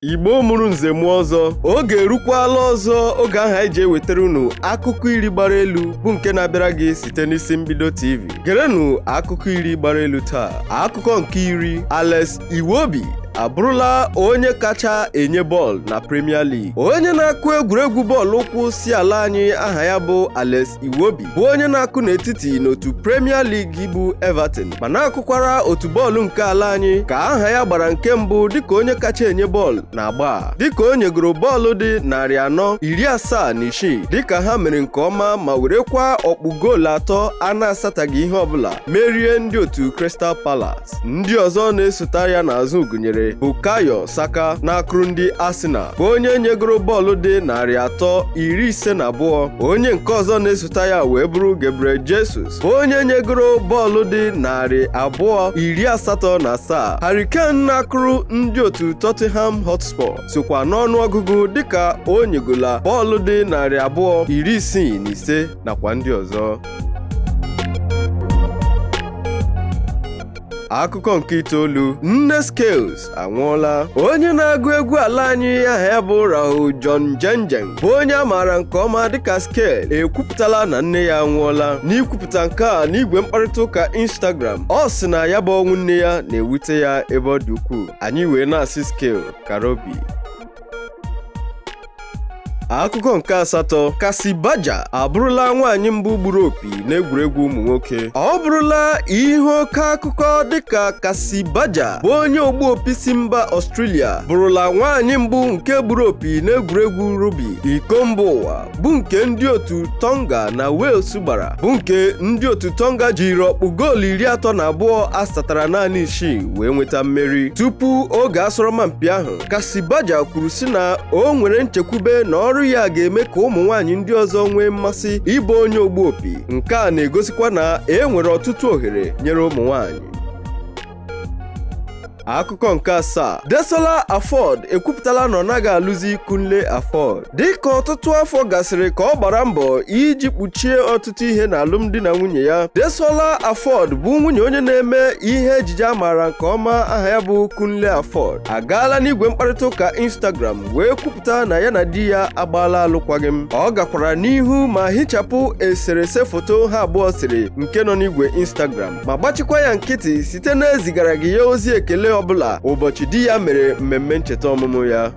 Igbo mụrụ nze mụọ ọzọ, oge erukwala ọzọ oge ahụ anyị ji ewetara unu akụkọ iri gbara elu bụ nke na-abịara gị site n'isi mbido TV. Gerenụ akụkọ iri gbara elu taa. Akụkọ nke iri, Alex Iwobi abụrụla onye kacha enye bọọlụ na Premier League. Onye na-akụ egwuregwu bọọlụ ụkwụ si ala anyị aha ya bụ Alex Iwobi bụ onye na-akụ n'etiti n'otu Premier League bụ Everton ma na-akụkwara otu bọọlụ nke ala anyị ka aha ya gbara nke mbụ dịka onye kacha enye bọọlụ na agba dịka o nyegoro bọọlụ dị 476 dịka ha mere nke ọma ma werekwa ọkpụ goolu atọ a na-asataghị ihe ọbụla merie ndị otu Crystal Palace. Ndị ọzọ na-esote ya n'azụ gụnyere Bukayo Saka na-akụrụ ndị Arsenal bụ onye nyegoro bọọlụ dị 352. Onye nke ọzọ na-esote ya wee bụrụ Gabriel Jesus bụ onye nyegoro bọọlụ dị 287. Harry Kane na-akụrụ ndị otu Tottenham Hotspur sokwa n'ọnụ ọgụgụ dịka o nyegola bọọlụ dị 265 nakwa ndị ọzọ. Akụkọ nke itoolu, nne Skales anwụọla. Onye na-agụ egwu ala anyị aha ya bụ Rahul John Njenjeng bụ onye a maara nke ọma dịka Skales ekwupụtala na nne ya anwụọla. N'ikwupụta nke a n'igwe mkparịta ụka Instagram, ọ sị na ya bụ ọnwụ nne ya na-ewute ya ebe ọ dị ukwuu. Anyị wee na-asị Skales kara obi. Akụkọ nke asatọ, Kassie Badger abụrụla nwaanyị mbụ gburu opi n'egwuregwu ụmụ nwoke. Ọ bụrụla ihe oke akụkọ dịka Kassie Badger bụ onye ogbu opi si mba Ọstrelia bụrụla nwaanyị mbụ nke gburu opi n'egwuregwu rugby iko mba ụwa bụ nke ndị otu Tonga na Wales gbara, bụ nke ndị otu Tonga jiri ọkpụ goolu 32 asatara naanị isii wee nweta mmeri. Tupu oge asọrọmpi ahụ, Kassie Badger kwuru sị na o nwere nchekwube na ọrụ ya ga-eme ka ụmụ nwaanyị ndị ọzọ nwee mmasị ịbụ onye ogbu opi. Nke a na-egosikwa na e nwere ọtụtụ ohere nyere ụmụ nwaanyị. Akụkọ nke asaa, Desola Afod ekwupụtala na ọ naghị alụzi Kunle Afod dịka ọtụtụ afọ gasịrị ka ọ gbara mbọ iji kpuchie ọtụtụ ihe na alụmdi na nwunye ya. Desola Afod bụ nwunye onye na-eme ihe ejije a maara nke ọma aha ya bụ Kunle Afod agaala n'igwe mkparịta ụka Instagram wee kwupụta na ya na di ya agbaala alụkwaghịm. Ọ gakwara n'ihu ma hichapụ eserese foto ha abụọ siri nke nọ n'igwe Instagram ma gbachikwa ya nkịtị site na ezigara gị ya ozi ekele ọbụla ụbọchị di ya mere mmemme ncheta ọmụmụ ya.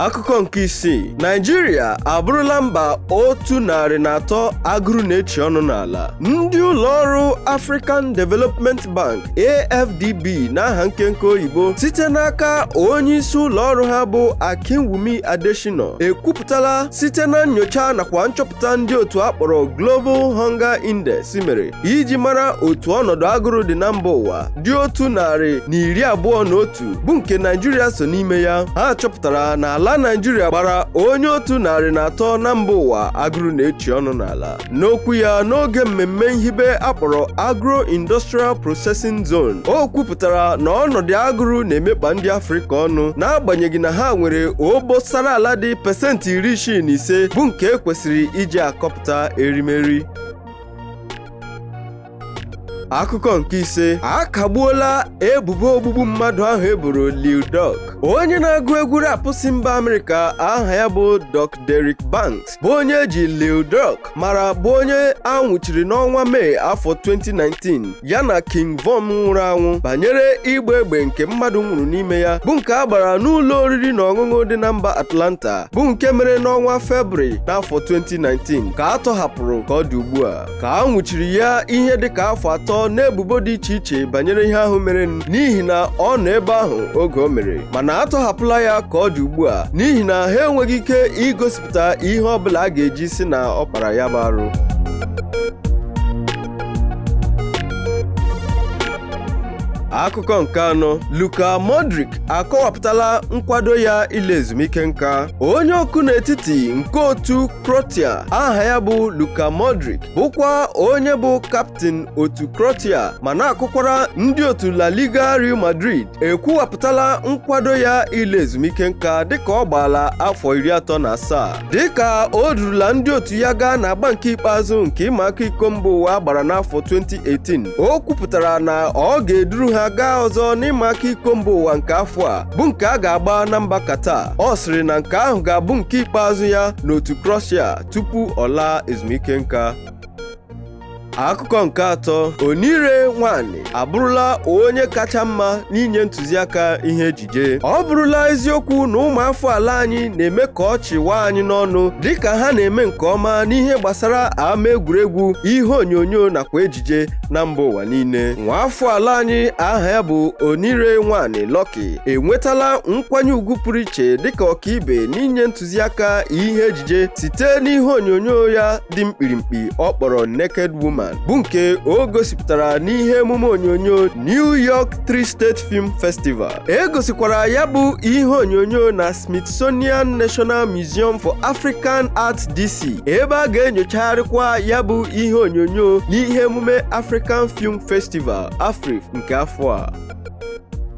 Akụkọ nke isii, Naijiria abụrụla mba 103 agụrụ na-echi ọnụ n'ala. Ndị ụlọ ọrụ African Development Bank AFDB n'aha nkenke oyibo site n'aka onye isi ụlọ ọrụ ha bụ Akinwumi Adesina ekwupụtala site na nyocha nakwa nchọpụta ndị otu akpọrọ Global Hunger Index mere iji mara otu ọnọdụ agụrụ dị na mba ụwa dị 121 bụ nke Naijiria so n'ime ya. Ha chọpụtara na ala Naijiria gbara onye 103 na mba ụwa agụrụ na-echi ọnụ n'ala. N'okwu ya n'oge mmemme nhibe akpọrọ Agro Industrial Processing Zone, o kwupụtara na ọnọdụ agụrụ na-emekpa ndị Afrịka ọnụ n'agbanyeghị na ha nwere obosara ala dị 65% bụ nke ekwesịrị iji akọpụta erimeri. Akụkọ nke ise, akagbuola ebubo ogbugbu mmadụ ahụ eboro Lil Durk. Onye na-agụ egwu rap si mba Amerịka aha ya bụ Durk Derrick Banks bụ onye eji Lil Durk mara bụ onye a nwụchiri n'ọnwa Mee afọ 2019 ya na King Von nwụrụ anwụ banyere ịgba egbe nke mmadụ nwụrụ n'ime ya bụ nke a gbara n'ụlọ oriri na ọṅụṅụ dị na mba Atlanta bụ nke mere n'ọnwa Febrụwarị n'afọ 2019 ka a tọhapụrụ ka ọ dị ugbu a. Ka a nwụchiri ya ihe dịka afọ 3 n'ebubo dị iche iche banyere ihe ahụ mere n'ihi na ọ nọ ebe ahụ oge o mere, mana a tọhapụla ya ka ọ dị ugbu a n'ihi na ha enweghị ike igosipụta ihe ọ bụla a ga-eji si na ọ kpara ya bụ arụ. Akụkọ nke anọ, Luka Modric akọwapụtala nkwado ya ile ezumike nka. Onye ọkụ n'etiti nke otu Croatia aha ya bụ Luka Modric bụkwa onye bụ kaptịn otu Croatia ma na-akụkwara ndị otu La Liga Real Madrid ekwuwapụtala nkwado ya ile ezumike nka dịka ọ gbaala afọ 37 dịka o durula ndị otu ya gaa n'agba nke ikpeazụ nke ịma aka iko mba ụwa gbara n'afọ 2018. O kwupụtara na ọ ga-eduru ha ha gaa ọzọ n'ịma aka iko mba ụwa nke afọ a, bụ nke a ga-agba na mba Qatar. Ọ sịrị na nke ahụ ga-abụ nke ikpeazụ ya n'otu Croatia tupu ọ laa ezumike nka. Akụkọ nke atọ: Onire Nwanyị abụrụla onye kacha mma n'inye ntụziaka ihe ejije. Ọ bụrụla eziokwu na ụmụafọ ala anyị na-eme ka ọchị waa anyị n'ọnụ dịka ha na-eme nke ọma n'ihe gbasara ama egwuregwu, ihe onyonyo nakwa ejije na mba ụwa niile. Nwaafọ ala anyị aha ya bụ Onire Nwanyị Lucky enwetala nkwanye ugwu pụrụ iche dịka ọkaibe n'inye ntụziaka ihe ejije site n'ihe onyonyo ya dị mkpirimkpi ọ kpọrọ Naked Woman, bụ nke o gosipụtara n'ihe emume onyonyo New York Tri-State Film Festival. E gosikwara ya bụ ihe onyonyo na Smithsonian National Museum for African Art DC, ebe a ga-enyochagharịkwa ya bụ ihe onyonyo n'ihe emume African Film Festival, AFRIFF, nke afọ a.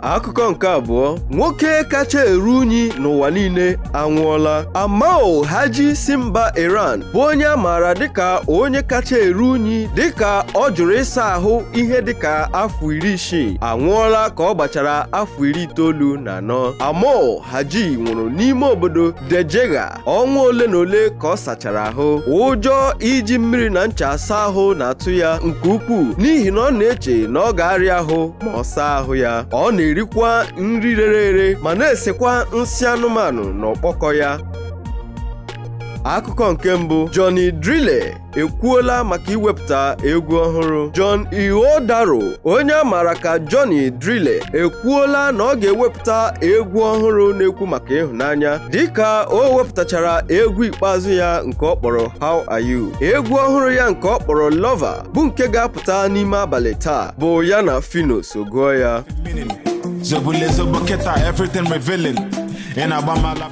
Akụkọ nke abụọ: nwoke kacha eru unyi n'ụwa niile anwụọla. Amol Haji si mba Iran bụ onye a maara dịka onye kacha eru unyi, dịka ọ jụrụ ịsa ahụ ihe dịka afọ 60, anwụọla ka ọ gbachara afọ 94. Amol Haji nwụrụ n'ime obodo Dejega ọnwa ole na ole ka ọ sachara ahụ. Ụjọ iji mmiri na ncha asa ahụ na-atụ ya nke ukwuu, n'ihi na ọ na-eche na ọ ga-arịa ahụ ma ọ saa ahụ ya. Ọ na-erikwa nri rere ere ma na-esekwa nsị anụmanụ n'ọkpọkọ ya. Akụkọ nke mbụ: Johnny Drille ekwuola maka iwepụta egwu ọhụrụ. John Ighodaro, onye a maara ka Johnny Drille, ekwuola na ọ ga-ewepụta egwu ọhụrụ na-ekwu maka ịhụnanya, dịka o wepụtachara egwu ikpeazụ ya nke ọ kpọrọ How Are You. Egwu ọhụrụ ya nke ọ kpọrọ Lover, bụ nke ga-apụta n'ime abalị taa, bụ ya na Phyno so gụọ ya. Meaning, Zobule Zoboketa, everything revealing. In Abamala.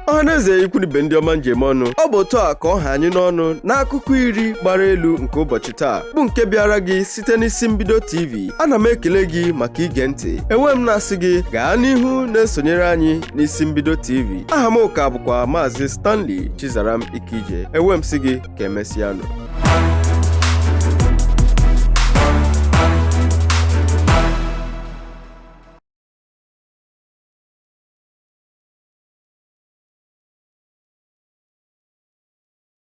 Ọhaneze, ikwunibe, ndị ọma njem ọnụ, ọ bụ otu a ka ọ ha anyị n'ọnụ n'akụkọ 10 gbara elu nke ụbọchị taa, bụ nke bịara gị site n'isi mbido TV. Ana m ekele gị maka ige ntị. Enwe m na-asị gị gaa n'ihu na-esonyere anyị n'isi mbido TV. Aha m ụka bụkwa Maazị Stanley Chizaram Ikije. Enwe m sị gị ka emesịanụ.